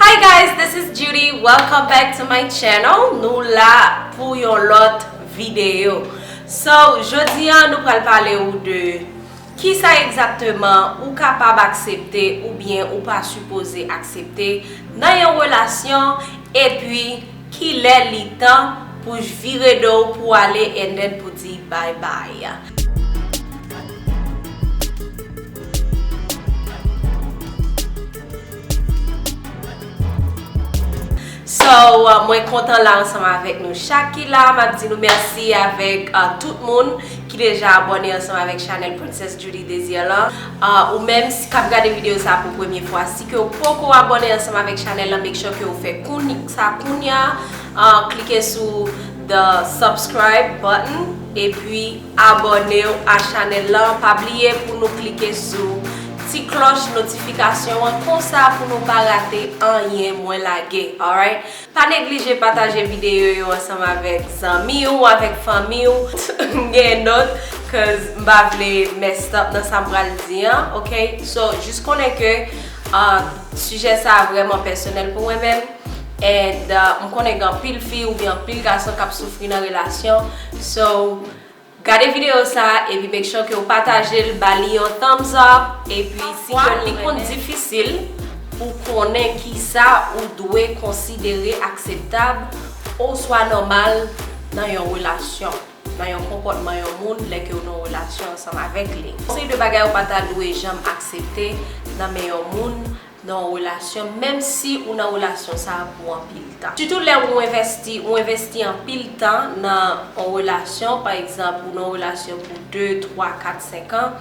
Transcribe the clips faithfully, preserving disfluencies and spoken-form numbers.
Hi guys, this is Judy. Welcome back to my channel. Nou la pou yon lòt videyo. So, jodi a nou pral pale ou de kisa egzakteman ou kapab aksepte oubyen ou pa sipoze aksepte nan yon relasyon, epi kilè li tan pou vire do w pou ale and then pou di bye bye. So, uh, mwen kontan la ansanm avèk nou chak ki la. M ap di nou mèsi avèk uh, tout moun ki deja abòne ansanm avèk chanèl Princess Judy Désir lan. Uh, ou menm si k ap gade videyo sa pou premye fwa, si ke w poko abòne ansanm avèk chanèl lan, make sure ke w fè kounye sa kounye a. Uh, klike sou the subscribe button epi abòne w a chanèl lan. Pa bliye pou nou klike sou ti klòch notifikasyon an konsa pou nou pa rate anyen mwen lage, alright? Pa neglije pataje videyo yo ansanm avèk zanmi w, avèk fanmi w. M gen nòt, cause m pa vle mess up nan sa m pral di an, ok? So, jis konnen ke uh, sijè sa vrèman pèsonèl pou mwen menm. And uh, m konnen gen anpil fi oubyen anpil gason k ap soufri nan relasyon. So, gade videyo sa epi make sure ke w pataje l, ba li yon thumbs up, epi si ke li konn difisil pou konnen kisa ou dwe konsidere akseptab oswa nòmal nan yon relasyon, nan yon konpòtman yon moun lè ke w nan yon relasyon ansanm avèk li. Yon seri de bagay ou pa ta dwe janm aksepte nan men yon moun nan yon relasyon, menm si ou nan relasyon sa a pou anpil tan. Sitou lè ou envesti, ou envesti anpil tan nan yon relasyon, pa egzanp, ou nan yon relasyon pou de, twa, kat, senk an,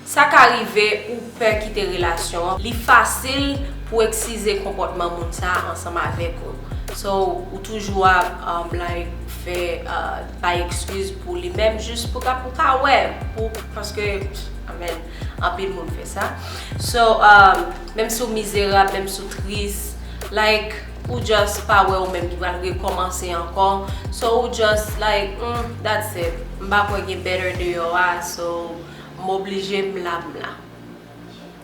sa ka rive ou pè kite relasyon an. Li fasil pou eskize konpòtman moun sa a ansanm avèk ou. So, ou toujou ap um, like, fè uh, bay ekskiz pou li menm, jis pou ka, pou ka wè, pou, paske, amen, anpil moun fè sa. So, um, menm si w mizerab, menm si w tris, like, ou just pa wè ou menm ki pral rekòmanse ankò. So, ou just, like, mm, that's it. M pa kwè gen better deyò a, so, m oblije m la, m la.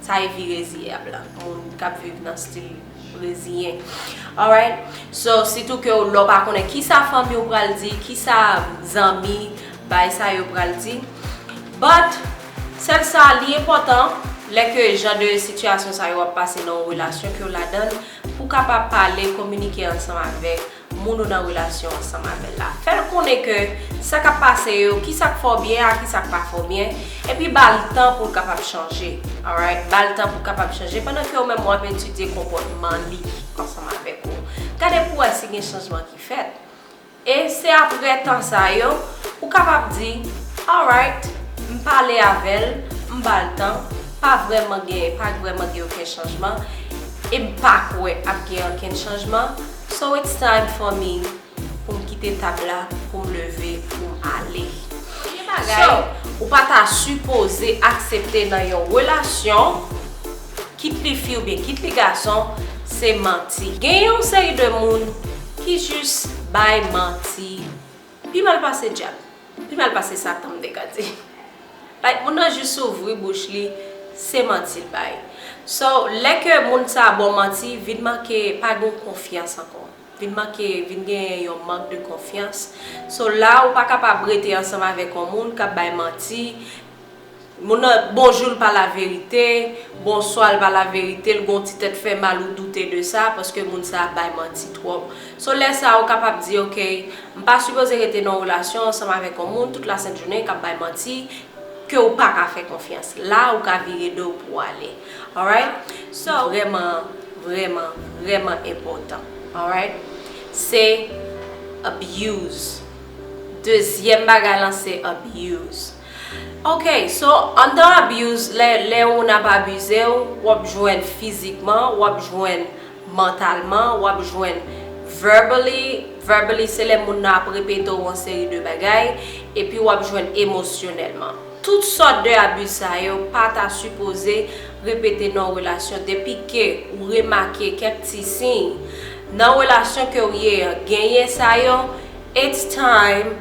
Sa e vi reziyab la. Moun k ap viv nan stil reziyen. Alright? So, sitou ke w, lè w pa konnen kisa fanmi w pral di, kisa zanmi, bay sa yo pral di. But, sèl sa, li enpòtan, lè ke jan de sitiyasyon sa yo ap pase nan yon relasyon ke w ladan l, pou w kapab pale, kominike ansanm avèk moun ou nan relasyon ansanm avè l la. Fè l konnen ke sa k ap pase yo, kisa k fè w byen ak kisa k pa fè w byen, epi ba l tan pou l kapab chanje. Alright? Ba l tan pou l kapab chanje pandan ke ou menm w ap etidye konpòtman li ansanm avèk ou. Gade pou w wè si gen chanjman ki fèt. E se apre tan sa yo, ou kapab di, alright, m pale avè l, m ba l tan, pa vrèman gen, pa vrèman gen okenn chanjman, e m pa kwè ap gen okenn chanjman. So it's time for me pou m kite tab la, pou m leve, pou m ale. Premye bagay, so, ou pa ta sipoze aksepte nan yon relasyon, kit li fi oubyen kit li gason, se manti. Gen yon seri de moun ki jis bay manti pi mal pase dyab, pi mal pase Satan, m te ka di. Like, moun nan jis ouvri bouch li, se manti l bay. So, lè ke moun sa ba w manti, vin manke, pa gen konfyans ankò. Vin manke, vin gen yon mank de konfyans. So, la, ou pa kapab rete ansanm avèk yon moun k ap bay manti. Moun nan, bonjou l pa laverite, bonswa l pa laverite, l gon ti tèt fè mal, ou doute de sa, paske moun sa ap bay manti twòp. So, lè sa, ou kapab di, ok, m pa sipoze rete nan yon relasyon ansanm avèk yon moun tout lasent jounen k ap bay manti, ke ou pa ka fè konfyans. La, ou ka vire do pou w ale. Alright? So, vrèman, vrèman, vrèman enpòtan. Alright? Se abuse. Dezyèm bagay lan, se abuse. Ok, so, anndan abuse, lè, lè yon moun ap abize w, w ap jwenn fizikman, w ap jwenn mantalman, w ap jwenn verbally. Verbally, se lè moun nan ap repete w yon seri de bagay, epi w ap jwenn emosyonèlman. Tout sòt de abi sa yo pa ta sipoze repete nan yon relasyon. Depi ke ou remake kèk ti siy nan relasyon ke w ye an, genyen sa yo, it's time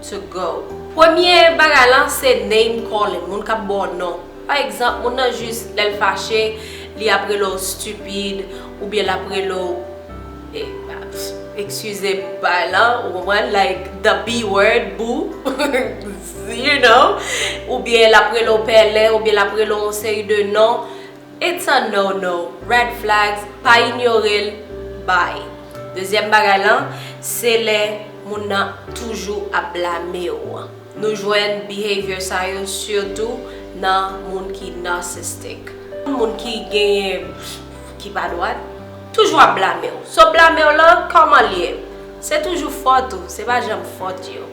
to go. Premye bagay lan, se name calling, moun k ap ba w non. Pa egzanp, moun nan jis lè l fache, Li ap rele w stupid, oubyen l ap rele w, eh, eskize m bay lan, ou konprann? Like, the B word, boo. You know? Oubyen l ap rele w pèlen, oubyen l ap rele w yon seri de non. It's a no no. Red flags, pa inyore l, bye. Dezyèm bagay lan, se lè moun nan toujou ap blame w. Nou jwenn behavior sa yo sitou nan moun ki narcissistic. Moun ki genyen, ki pa dwat, toujou ap blame w. So blame w lan, kòman l ye? Se toujou fòt ou, se pa janm fòt yo.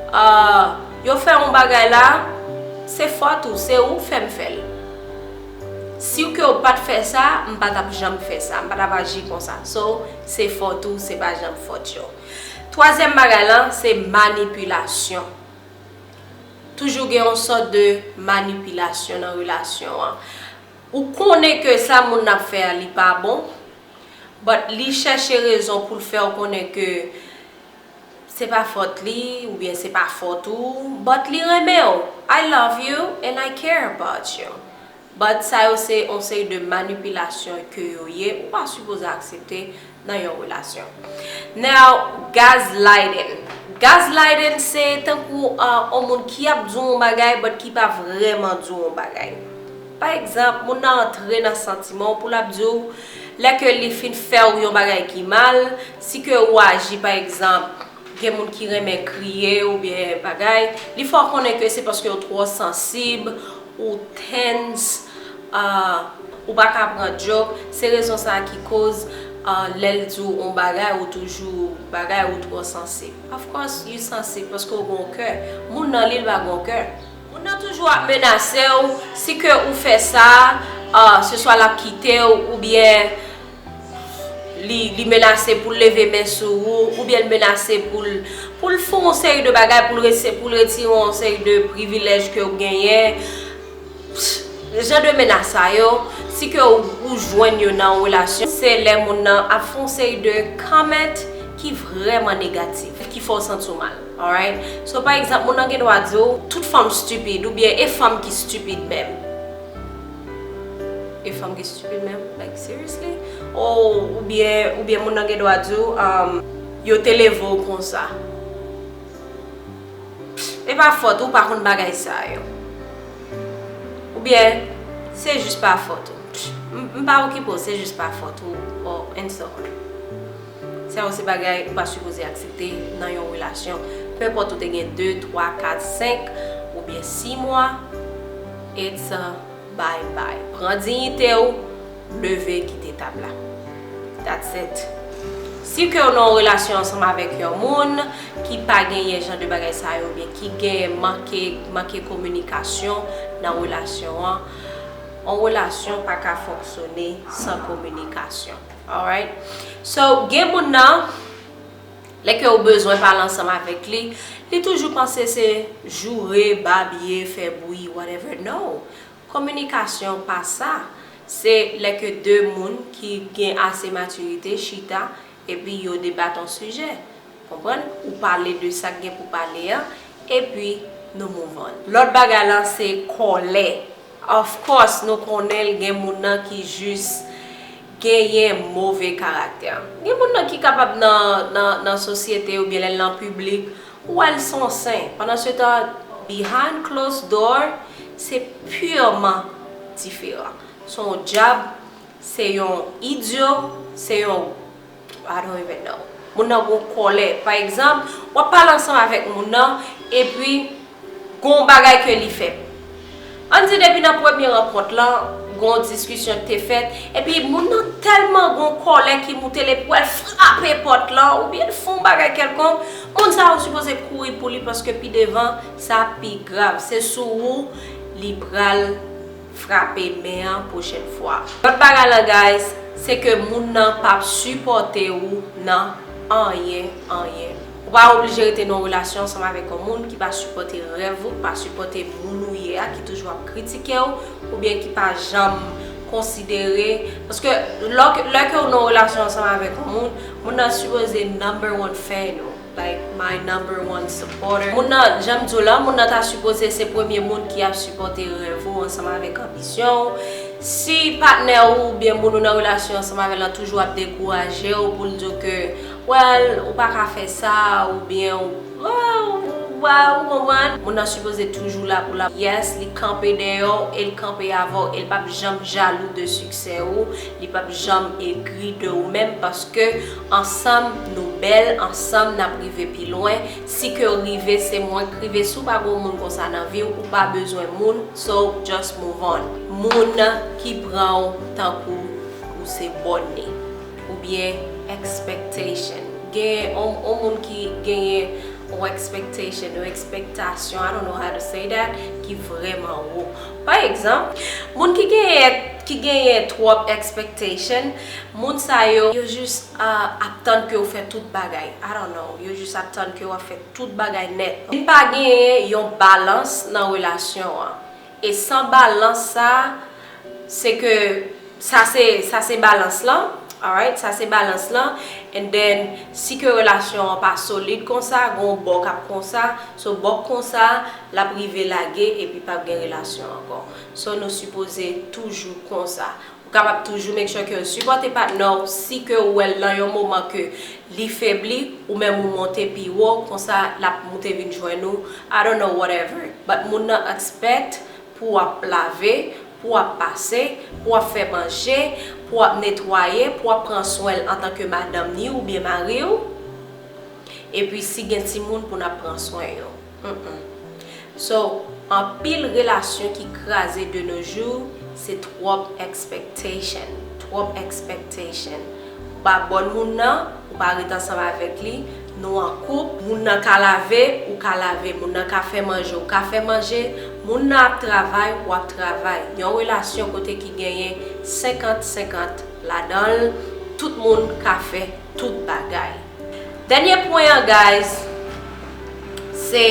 Ah, yo fè yon bagay la, se fòt ou, se ou fè m fè l. Si ke w pa t fè sa, m pa t ap janm fè sa, m pa t ap aji konsa. So, se fòt ou, se pa janm fòt yo. Twazyèm bagay lan, se manipilasyon. Toujou gen yon sòt de manipilasyon nan relasyon an. Ou konnen ke sa moun nan ap fè a, li pa bon, but li chèche rezon pou l fè w konnen ke se pa fòt li, oubyen se pa fòt ou, but li renmen w. I love you and I care about you. But sa yo se yon seri de manipilasyon ke yo ye, ou pa sipoze aksepte nan yon relasyon. Now, gaslighting. Gaslighting se tankou, uh, yon moun ki ap di w yon bagay, but ki pa vrèman di w yon bagay. Pa egzanp, moun nan antre nan santiman w pou l ap di w, lè ke li fin fè w yon bagay ki mal, si ke ou aji, pa egzanp, gen moun ki renmen kriye oubyen bagay, li fè w konnen ke se paske w twò sansib, ou tense, ah, ou pa ka pran joke, se rezon sa a ki koz, ah, lè l di w yon bagay, ou toujou bagay, ou twò sansib. Of course, you sansib paske w gen yon kè. Moun nan, li, l pa gen yon kè. Moun nan toujou ap menase w, si ke ou fè sa, ah, se swa l ap kite w, oubyen li, li menase pou l leve men sou ou, oubyen l menase pou l, pou l fè yon seri de bagay, pou l rese-, pou l retire yon seri de privilèj ke w genyen. Jan de menas sa yo, si ke ou, ou jwenn yo nan yon relasyon, se lè moun nan ap fè yon seri de comment ki vrèman negatif, ki fè w santi w mal. Alright? So, pa egzanp, moun nan gen dwa di w, tout fanm stupid, oubyen e fanm ki stupid menm. E fanm ki stupid menm? Like, seriously? Ou, oubyen, oubyen moun nan gen dwa di w, um, yo te leve w konsa. E pa fòt ou, ou pa konn bagay sa yo. Oubyen, se jis pa fòt ou. M, m pa okipe w, se jis pa fòt ou, or and so on. Sa yo se bagay ou pa sipoze aksepte nan yon relasyon. Pe enpòt ou te gen de, twa, kat, senk, oubyen sis mwa, it's a bye bye. Pran diyite w, leve kite tab la. That's it. Si ke w nan yon relasyon ansanm avèk yon moun ki pa genyen jan de bagay sa yo, oubyen ki genyen manke, manke kominikasyon nan relasyon an, yon relasyon pa ka fonksyone san kominikasyon. Alright? So, gen moun nan, lè ke w bezwen pale ansanm avèk li, li toujou panse se joure, babye, fè bri, whatever. No! Kominikasyon pa sa. Se lè ke de moun ki gen ase matirite chita epi yo debat yon sijè. Konprann? Ou pale de sa k gen pou pale an, epi nou move on. Lòt bagay lan se kòlè. Of course, nou konnen l gen moun nan ki jis genyen move karaktè. Gen moun nan ki kapab nan, nan, nan sosyete oubyen lè l nan piblik, ou wè l se yon sen. Pandan se tan, behind closed door, se pirman diferan. Se yon dyab, se yon idyo, se yon, I don't even know. Moun nan gon kòlè. Pa egzanp, w ap pale ansanm avèk moun nan, epi gon bagay ke li fè. Ann di depi nan premye rankont lan, gon diskisyon ki te fèt, epi moun nan tèlman gon kòlè ki moute l epi w wè l frape pòt lan, oubyen l fè yon bagay kèlkonk, moun sa a ou sipoze kouri pou li paske pi devan, sa pi grav. Se sou ou li pral frape men an pwochèn fwa. Lòt bagay lan, guys, se ke moun nan p ap sipòte ou nan anyen, anyen. Ou pa oblije rete nan yon relasyon ansanm avèk yon moun ki pa sipòte rèv ou, ki pa sipòte moun ou ye a, ki toujou ap kritike w, oubyen ki pa janm konsidere. Paske lè, lè ke w nan yon relasyon ansanm avèk yon moun, moun nan sipoze number one fan ou. Like, my number one supporter. Moun nan, jan m di w la, moun nan ta sipoze se premye moun ki ap sipòte rèv ou ansanm avèk anbisyon w. Si patnè ou oubyen moun ou nan relasyon ansanm avè l lan toujou ap dekouraje w pou l di w ke, well, ou pa ka fè sa, oubyen ou, ou, ou, ou konprann, moun nan sipoze toujou la pou l ap, yes, li kanpe dèyè w e l kanpe avè w e l p ap janm jalou de siksè ou, li p ap janm egri de ou menm paske ansanm nou bèl, ansanm n ap rive pi lwen. Si ke w rive, se mwen k rive. Si w pa gen yon moun konsa nan vi w, ou pa bezwen moun. So, just move on. Moun ki pran w tankou ou se bòne. Oubyen expectation. Gen yon, yon moun ki genyen yon expectation, yon ekspektasyon, I don't know how to say that, ki vrèman wo. Pa egzanp, moun ki genyen, ki genyen twòp expectation, moun sa yo, yo jis, ah, ap tann ke w fè tout bagay. I don't know, yo jis ap tann ke w ap fè tout bagay nèt. Vin pa genyen yon balans nan relasyon an. E san balans sa, se ke sa se, sa se balans lan, alright, sa se balans lan. And then, si ke relasyon an pa solid konsa, gen yon bò k ap konsa, so bò k konsa, l ap rive lage epi p ap gen relasyon ankò. So nou sipoze toujou konsa. Ou kapab toujou make sure ke w sipòte patnè w si ke ou wè l nan yon moman ke li febli, ou menm ou monte pi wo, konsa l ap moute vin jwenn ou, I don't know, whatever. But moun nan expect pou w ap lave, pou w ap pase, pou w ap fè manje, pou w ap netwaye, pou w ap pran swen l antanke madanm ni oubyen mari w. Epi si gen timoun pou n ap pran swen yo. Mm-mm. So, anpil relasyon ki kraze de nos jours, se twòp expectation. Twòp expectation. Ou pa bòn moun nan, ou pa ret ansanm avèk li, nou an koup, moun nan ka lave, ou ka lave, moun nan ka fè manje, ou ka fè manje, moun nan ap travay, w ap travay. Yon relasyon kote ki genyen senkant senkant ladan l, tout moun ka fè tout bagay. Dènye pwen an, guys, se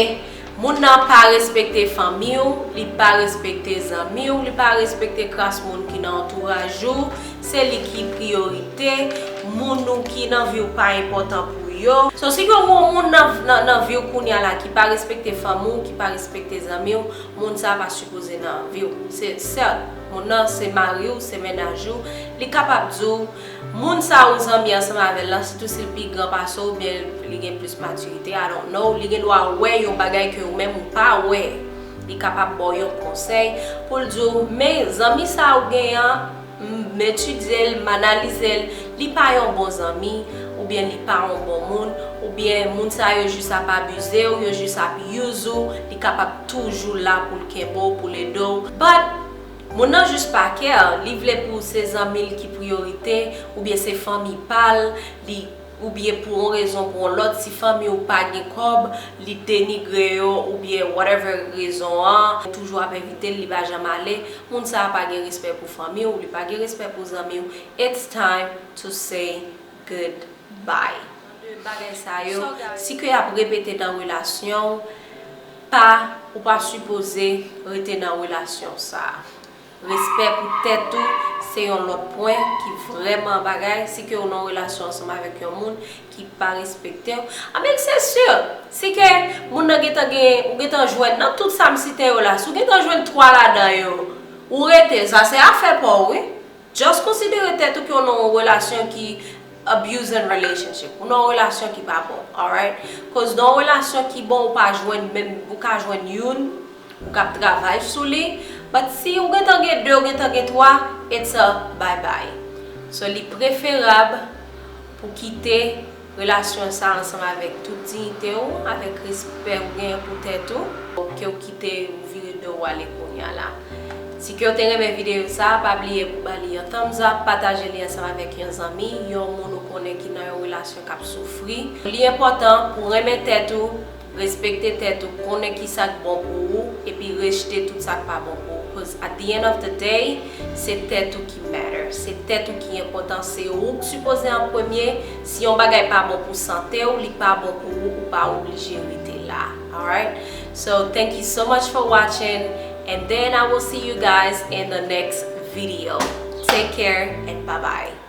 moun nan pa respekte fanmi w, li pa respekte zanmi w, li pa respekte kras moun ki nan antouraj ou, se li ki priyorite, moun ou ki nan vi w pa enpòtan pou yo. So, si gen yon moun nan, nan, nan vi w kounye a la ki pa respekte fanmi w, ki pa respekte zanmi w, moun sa pa sipoze nan vi w. Se sèt, moun nan se mari w, se mennaj ou, li kapab di w, moun sa ou zanmi ansanm avè l lan, sitou si l pi gran pase w oubyen li gen plis matirite, I don't know, li gen dwa wè yon bagay ke ou menm ou pa wè. Li kapab ba w yon konsèy pou l di w, men zanmi sa ou genyen an, m, m etidye l, m analize l, li pa yon bon zanmi, oubyen li pa yon bon moun, oubyen moun sa yo jis ap abize w, yo jis ap use ou, li kapab toujou la pou l kenbe w, pou l ede w. But, moun nan jis pa care, li vle pou se zanmi l ki priyorite, oubyen se fanmi pa l, li, oubyen pou yon rezon pou yon lòt, si fanmi w pa gen kòb, li denigre yo, oubyen whatever rezon an, toujou ap envite l, li pa janm ale, moun sa a pa gen respè pou fanmi w, li pa gen respè pou zanmi w, it's time to say goodbye. De bagay sa yo, si ke y ap repete nan relasyon w, pa, ou pa sipoze rete nan relasyon sa a. Respè pou tèt ou, se yon lòt pwen ki vrèman bagay. Si ke ou nan relasyon ansanm avèk yon moun ki pa respekte w, I mean, se si, si ke moun nan gentan gen, ou gentan jwenn nan tout sa m site yo la, si w gentan jwenn twa ladan yo, ou rete, sa se afè pa w, wi. Just konsidere tèt ou ke w nan yon relasyon ki abusing relationship. Ou nan yon relasyon ki pa bon, alright? Koz nan yon relasyon ki bon, ou pa jwenn menm, ou ka jwenn youn, ou k ap travay sou li. But si ou gentan gen de, ou gentan gen twa, it's a bye bye. So, li preferab pou kite relasyon sa ansanm avèk tout diyite w, avèk respè ou genyen pou tèt ou, ke w kite, ou vire do w ale kounye a la. Si ke w te renmen videyo sa, pa bliye pou ba li yon thumbs up, pataje li ansanm avèk yon zanmi, yon moun ou konnen ki nan yon relasyon k ap soufri. Li enpòtan pou renmen tèt ou, respekte tèt ou, konnen ki sa k bon pou ou, epi rejte tout sa k pa bon pou ou. Cause at the end of the day, se tèt ou ki matter. Se tèt ou ki enpòtan. Se ou k sipoze an premye. Si yon bagay pa bon pou sante w, li pa bon pou ou, ou pa oblije rete la. Alright? So, thank you so much for watching, and then I will see you guys in the next video. Take care and bye bye.